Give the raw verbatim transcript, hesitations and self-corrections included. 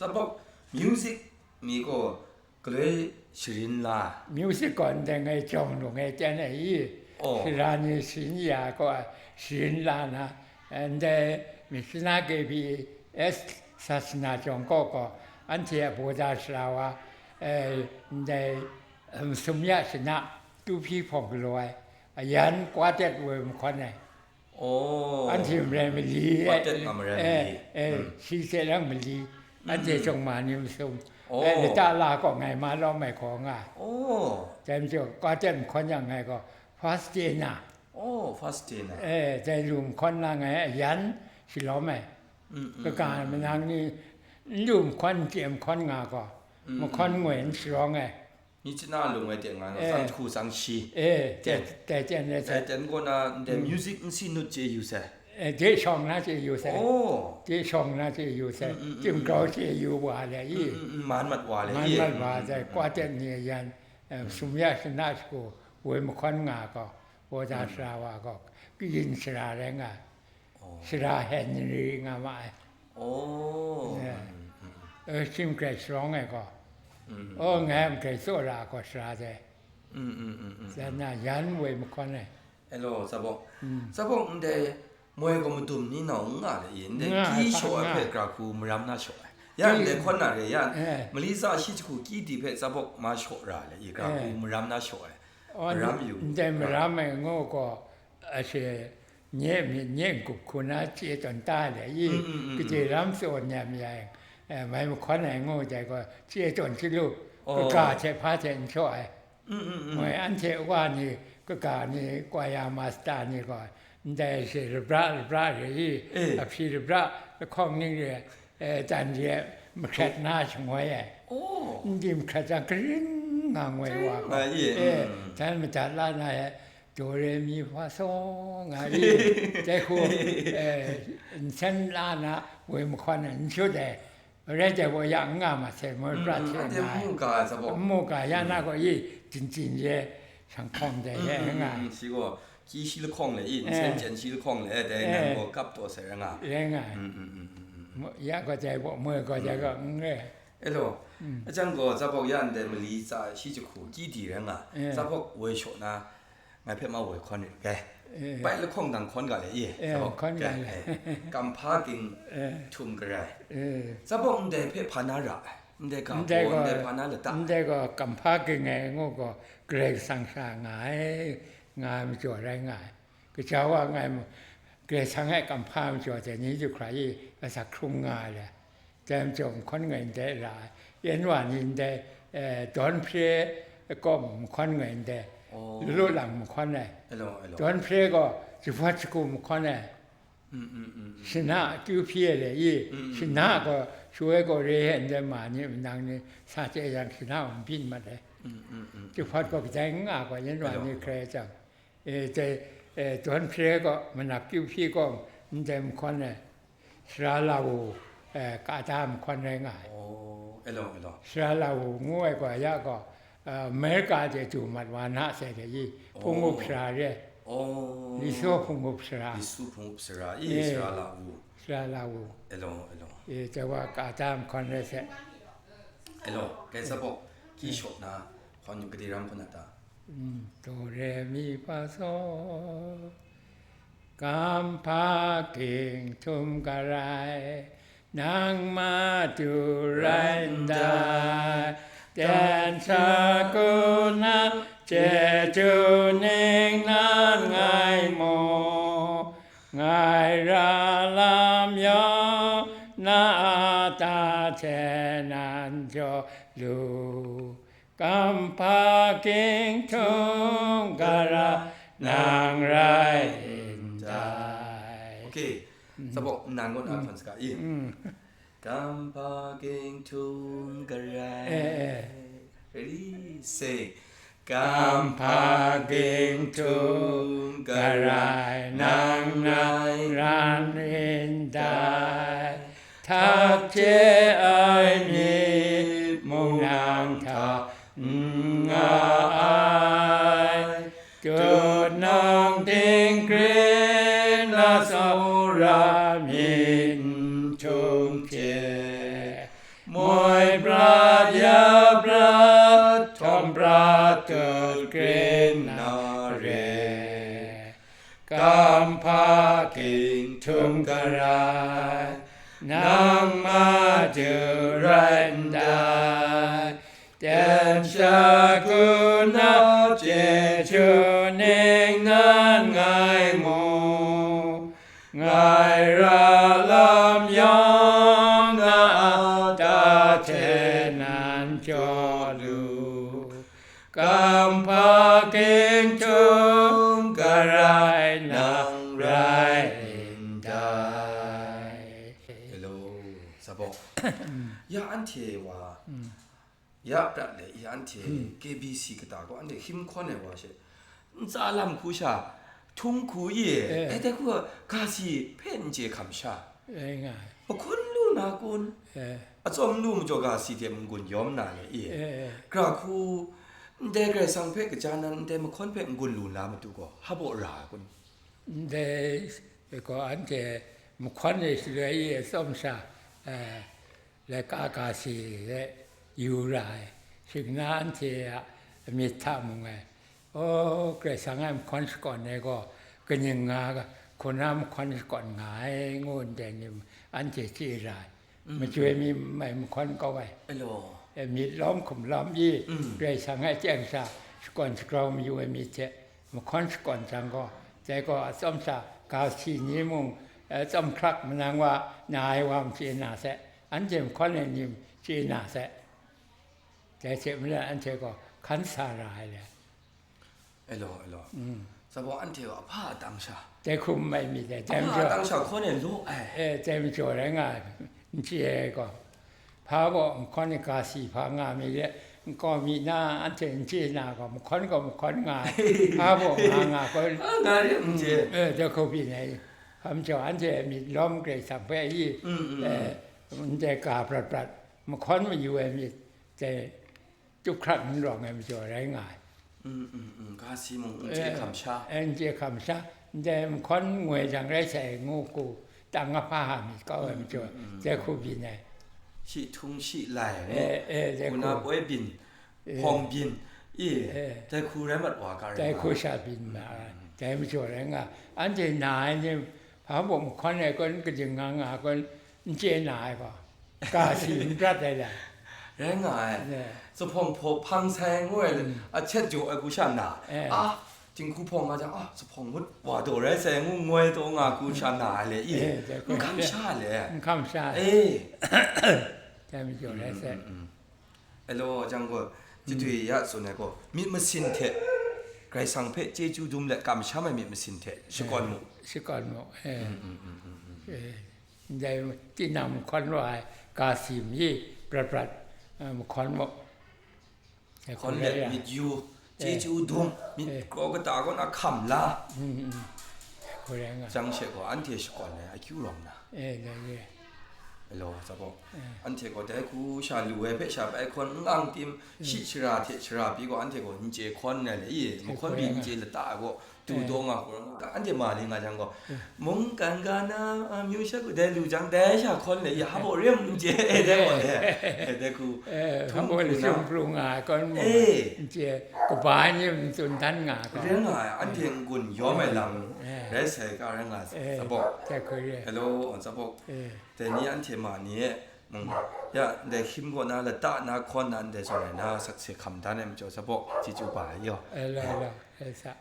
Tsabawk music mi gaw galoi sharin la. Music gaw ndai ngai jawng lu ngai ten ai i, Oh. sara ni sin ya gaw sharin la na, ndai Mishna K B S sasana jawng kaw gaw, anhte a boda sara wa, eh, ndai, em, sumya shana, tu hpyi hpawng galaw ai, ayan quartet woi mahkawn ai. Oh. Anhte marai mali, Quartet nga marai eh, mali. eh, Hmm. shi hte rang mali, anhte Mm. jawng ma ni masum. Oh. Eh, lata la kaw ngai ma lawm ai hkaw nga. Oh. Dai majaw, quartet mahkawn yang ngai gaw, first day na. Oh, first day na. Eh, dai lu mahkawn na ngai ayan shalawm ai. Mm, mm, Kaga mm, mm. manang ni, n lu mahkawn, n chye mahkawn nga gaw, Mm, mahkawn mm, ngoi mm. n sharawng ai. Myitkyina lung ai teng nga, Eh. Sang hku sang shi. Eh, Ten. tai, tai ten le Dai sai. ten kaw na, ndai Mm. music n si nut chye yu sai. Eh, de shawng na chye yu sai. Oh. De shawng na chye yu sai. Mm, mm, mm, Tim mm. grau chye yu wa le i. Mm, mm, mm, man mat wa le Man i. mat wa Mm, sai, mm, mm, kwa mm. ten ni yan, eh, Mm. sumya shana shagu, woi mahkawn nga gaw, boda Mm. sara wa gaw, kayin sara rai nga. Oh. Sara Henry nga ma ai. Oh. Yeah. Mm, mm, mm. Eh, shim grai sharawng ai gaw. Mm, mm, Oh, mm. ngai a magrai tsawra gaw sara dai. Mm, mm, mm, mm, Sa mm. na yan woi mahkawn ai. Hello, Tsabawk. Mm. Tsabawk ndai moi gaw madum ni nau n nga le i, ndai Nga ki ai, shaw ai nga. hpe gra hku maram na shaw ai. Ya Ki ndai hkawn na re, ya Eh. mali tsa shi jahku ki di hpe Tsabawk ma shaw ra le i, gra hku Eh. maram na shaw ai. Oh, Maram yu. ndai Gra. maram ai ngu gaw, a she, Nye myit nye n-gup hku na chye tawn ta le i, Mm, mm, mm, kaje mm. lam tsaw nem ya yang, eh, mai mahkawn ai ngu dai gaw, chye tawn chyalu, Oh. kaga hte hpa hte n shaw ai. Mm, mm, mm. Moi anhte wa ni, kaga ni, kwaya masta ni gaw, ndai she rabra, rabra re i, Eh. ahpyi rabra, lahkawng ning re, eh, dan re, mahkrat na shangoi ai. Oh. N di mahkrat jang, karing nga ngoi wa Karing nga gaw. i, Eh, mm. dan madat la na e, Do re mi fa so nga i, dai hku, eh, nsen la na woi mahkawn ai n shut ai, rai dai wa ya n nga ma sai, moi Mm, pra mm, hte anhte nga ai. mu ga ai sa gaw. Mu ga ya na Mm. gaw i, jin jin ye, shang hkawng dai Mm, ye mm, nga. mm, shi gaw, ki shi lahkawng le i, Eh. nsen chyen shi lahkawng le, dai Eh. nang gaw kap taw sai rai nga. Rai nga ai. Mm, mm, mm, mm, mm. Mu-, ya gaw dai gaw, moi gaw dai Mm. gaw, n rai. E law, Mm. a jang gaw, Tsabawk ya ndai mali tsa shi jahku kyi di rai nga, Eh. Tsabawk woi shaw na, ngai hpe ma woi hkawn rit gai. Eh. Pai lahkawng dang hkawn ga le i, Eh, Tsabawk, hkawn ga le. eh, kamhpa ging Eh. htum garai. Eh. Tsabawk ndai hpe hpa na ra ai, ndai ga Ndai gaw, gaw, ndai hpa na lata ai. ndai gaw kamhpa ging ai ngu gaw, Karai Kasang sha nga ai, nga ai majaw rai nga ai. Kaja wa nga ai mu-, Karai Kasang e kamhpa majaw dai ni du hkra i, asak hkrung nga ai le. Dai majaw nhkawn ngai ndai ra ai, yan wa ni ndai, eh, dawn hpre kaw nhkawn ngai ndai, Oh. lulu lang nhkawn ai. Hello, hello. Dawn hpre gaw jahpawt shagu nhkawn ai. Mm, mm, mm, mm. Shana kyu hpyi ai le i, Mm, mm, shana mm. gaw shu ai gaw re ai ndai ma ni, manang ni, sa chye yang shana gaw n byin mat ai. Mm, mm, mm, mm. Jahpawt gaw kadai n nga gaw, yan wa Hello, ni hello. hkrai jang. E, dai, e, dawn hpre gaw, manap kyu hpyi gaw, ndai nhkawn ai, sara la wu, e, ka da nhkawn rai nga ai. Oh, e law, e law. Sara la wu ngu ai gaw, ya gaw, e, America de du mat wa na sai de i, hpung up Oh. sara re. Oh. Li Su hpung up sara. Li Su hpung up sara i, Eh. sara la wu. Sara la wu. E law, e law. E, dai wa ka da nhkawn rai sai. E law, kai Tsabawk, ki Eh. shaw na, hkawn yu gade ram hkawn na ta? Mm, do, re, mi, fa, so. Kamhpa ging htum garai, nang madu rai ndai. Ten shagu na chyeju ning nan ngai mu. Ngai ra lam yawng na a ta hte nan jaw lu. Kamhpa ging htum garai nang rai ndai. Okay. Mm. Tsabawk nnan gaw na Mm. hkan saga i. Mm. Kamhpa ging htum garai. Eh, eh. Ready, say. Kamhpa ging htum garai nang rai ran ndai. Htak hte ai ni mung nang hta n nga ai. Tutnawng ting grin na tsawra mi n htum hte, Moi prat ya prat, htawm prat tut grin na re. Kamhpa king htum garai, nang madu rai ndai. Ten sha kuna chyeju ning nan ngai mu, ngai ra lam yawng na a ta hte nan jaw lu. Kamhpa king htum garai nang rai ndai. Hello, Tsabawk. Ya anhte wa, ya prat le, ya anhte K B C kata gaw anhte hkyin hkawn ai wa she, ntsa lam hku sha, htung hku i, eh, dai hku ga si hpe n chye hkam sha. Rai nga ai. Mahkawn lu na kun? Eh. Atsawm lu majaw ga si hte n-gun yawm na le i? Eh, eh. Gara hku, ndai Karai Kasang hpe kaja nan ndai mahkawn hpe n-gun lu na matu gaw, hpa baw ra ai kun? Ndai gaw anhte mahkawn e shaloi i atsawm sha, eh, laika ga si de yu ra ai. Shing na anhte a myit hta mung e, "O, Karai Kasang a mahkawn shakawn ai gaw, kaning nga hku na mahkawn shakawn nga ai," ngu ndai ni anhte chye ra ai. Machyoi mi mai mahkawn kau ai. Alo. E, myit lawm hkum lawm i, Karai Kasang a chyeng sha shakawn shagrau mayu ai myit hte mahkawn shakawn jang gaw, dai gaw atsawm sha ga si ni mung, e, tsawm hkrak manang wa na ai wa machye na se, anhte mahkawn ai ni machye na se. Dai hte maren anhte gaw hkan sa ra ai le. Alo, alo. Tsabawk anhte gaw ahpa a tang sha. Dai hku n mai myit dai, dai ahpa a majaw, tang sha hkawn e law ai. E, dai majaw rai nga ai, n chye ai gaw. Hpa baw mahkawn e ga si hpa nga mi le, n kau mi na, anhte n chye na gaw, mahkawn gaw mahkawn nga ai, hpa baw nga nga gaw. A, nga re, n chye. E, dai hku byin ai. Hpa majaw anhte myit lawm Karai Kasang hpe i, e, ndai ga prat prat, mahkawn mayu ai myit, dai, Tup hkrat n rawng ai majaw rai nga ai. Mm, mm, mm. Ga si mung n chye hkam sha. Eh, n chye hkam sha. Ndai mahkawn ngoi jang rai sai ngu hku, tang ahpa ha myit kau ai majaw, dai hku byin ai. Shi htung shi lai ngu, eh, eh, dai hku na poi byin, eh, hpawng byin, i, eh, dai hku rai mat wa ga rai nga ai. Dai hku sha byin ma ai. Dai majaw rai nga ai. Anhte na ai ni, hpa baw mahkawn ai kun, kaning nga nga ai kun, n chye na ai gaw. Ga si n prat ai le. Rai nga ai. Ne. Zuphpawng hpaw hpang sai ngu ai le, a htet jaw ai hku sha na. Eh. A, dinghku hpawng nga jang, a, zuphpawng ngut wa daw rai sai ngu ngoi taw nga hku sha na ai le, i. Eh, dai hku n hkam sha le. N hkam sha. Eh. Dai majaw rai sai. Mm, mm, mm. Alo, jang gaw, jitui ya tsun ai gaw, myit masin hte, Karai Kasang hpe chyeju dum let kamsham ai myit masin hte, shakawn mu. Shakawn mu, eh. Mm, mm, mm, mm, mm. Eh. Ndai tinang mahkawn wa ai ga si mi prat prat, eh, mahkawn mu. Hkawn let myit yu, chyeju dum, myit kraw kata kaw na hkam la. Mm, mm. Hku rai nga. Jang she gaw, anhte shakawn ai akyu rawng na. Eh, dai re. Alo, Tsabawk. Eh. Anhte gaw dai hku sha lu ai hpe sha bai hkawn n ang tim, shi shara hte shara pyi gaw, anhte gaw n chye hkawn ai le, i, mahkawn pyi n chye lata ai gaw, du daw nga hku rawng, anhte ma ni nga jang gaw, mungkan ga na, a, amyu sha ku dai lu jang, dai sha hkawn le, ya, hpa baw rem n chye, dai gaw, eh, dai hku, eh, hpa baw le hku na. Sum pru nga ai hkawn mung, eh, n chye, kaba ni n tsun dan nga ai hkawn. Rai nga ai, anhte n-gun yawm ai lam, eh, rai sai ga rai nga ai, eh, Tsabawk. Dai hku re. Hello, Tsabawk. Eh. Dai ni anhte ma ni e, mung, ya, ndai hkyim kaw na, lata na, hkawn na, ndai zawn rai na, sakse hkam dan ai majaw, Tsabawk, chyeju ba ai yaw. Eh, la, la, eh, sa.